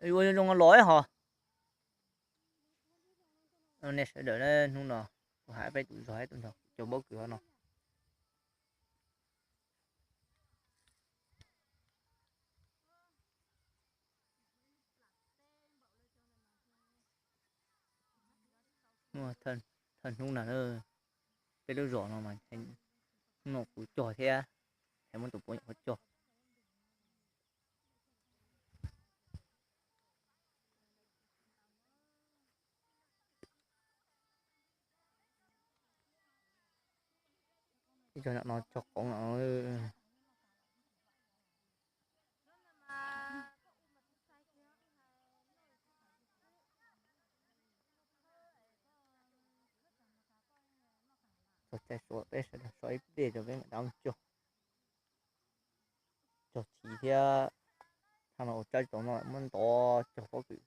Ua zoo los hos. Nej sawv daws, hnub no kuv hais peb tus zog ib tus nrog cog pob kws hov no. Thawj hnub na, peb lub zos no mas hnub no kuv cog thiab, hais muab tus puav nyuam qhuav cog. Ib co no cog qoov no. Txog caij suav peb sawv daws so ib pliag rau peb mam rov cog. Cog chiv thiab, thaj no ua tsawb tau no muab ntov cog pob kws.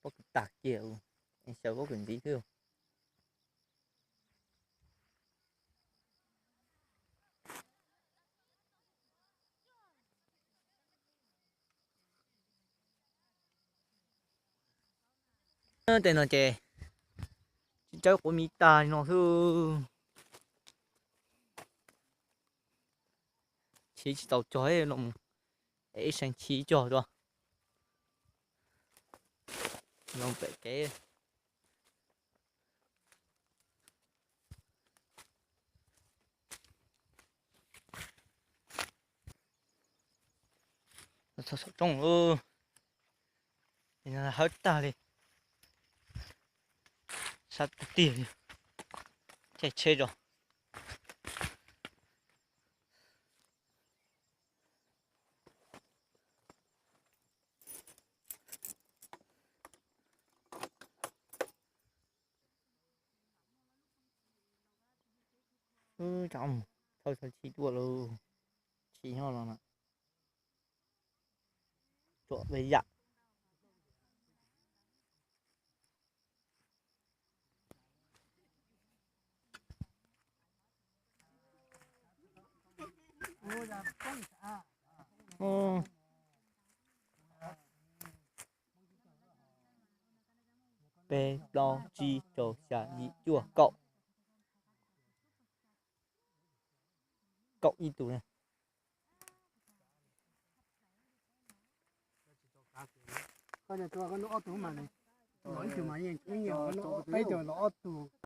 Pob kws tag kiag, xyaw pob kws ntxiv xwb. Tej no ces tsis tsawb quav miv tag li no xwb. Chiv tsis tau cog no, es ib seem chiv cog dua. Loo pem kev. Txog saum roob, hawb tag li, sab tiag tiag li, caij tsheb tso. Thawj txog tshis tuaj lauj, tshis nyob los na, tsuam ve yam. Peb plaub tsib rau xya yim cuaj kaum, kaum ib tug. Ob tug mas, peb caug los ob tug.